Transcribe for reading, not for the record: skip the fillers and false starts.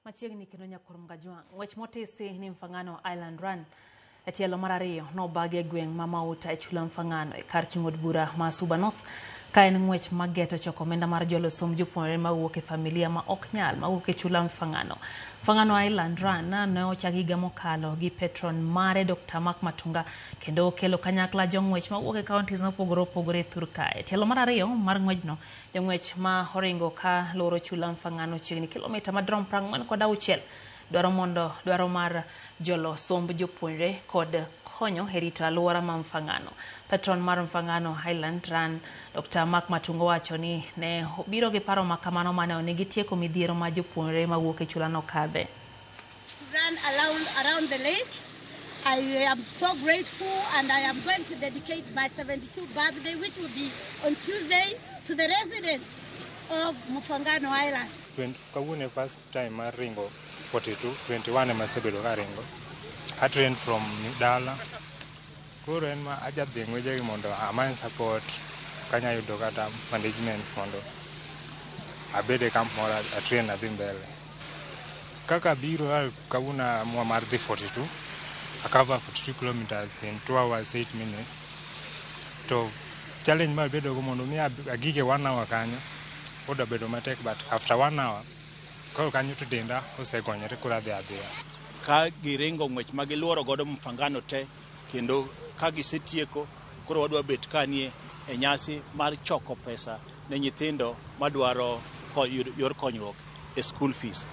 Machiegni kendo nyakwar Mgajwang'. Ng'wech motisi ni Mfangano Island Run e tielo mar ariyo nobagi e gweng' ma Mauta e chula Mfangano e kar chung' od bura ma Suba North ka en ng'wech mageto choko omenda mar jolo somb jopuonjre mawuok e familia ma ok nyal mawuok e chula Mfangano. Mfangano Island Run ne ochak higa mokalo gi patron mare Dr. Mark Matunga kendo okelo kanyakla jong'wech mawuok e counties mopogore opogore e thur kae. Tielo mar ariyo mar ng'wejno jong'wech ma oringo ka loro chula Mfangano chiegni kilomita madirom 46 dwaro mondo dwaro mar jolo somb jopuonjre kod konyo e rito alwora ma Mfangano. Patron mar Mfangano Island Run Dr. Mark Matungo wacho ni ne obiro gi paro ma kamano mane ni gitieko midhiero ma jopuonjre mawuok e chulano kadhe. To run around the lake. I am so grateful and I am going to dedicate my 72 birthday, which will be on Tuesday, to the residents of Mfangano Island. 20 kawuono e first time mar ringo 42 21 ema asebedo ka ringo atrain from dala koro en ma ajadhi e ng'wejegi mondo amany support kanya yudo kata management mondo abed e camp moro atrain adhi mbele kaka biro kawuono amua mar dhi 42 I cover 42 kilometers in 2 hours 8 minutes to challenge mabedo go mondo mi agike 1 hour kanyo oda bedo matek but after 1 hour koro kanyo to denda osegonyore koro adhi adhiya. Ka giringo ng'wech ma giluoro godo Mfangano te kendo ka gisetieko koro wadwa bet kanie e nyasi mar choko pesa ne nyithindo madwaro yor konyruok e school fees.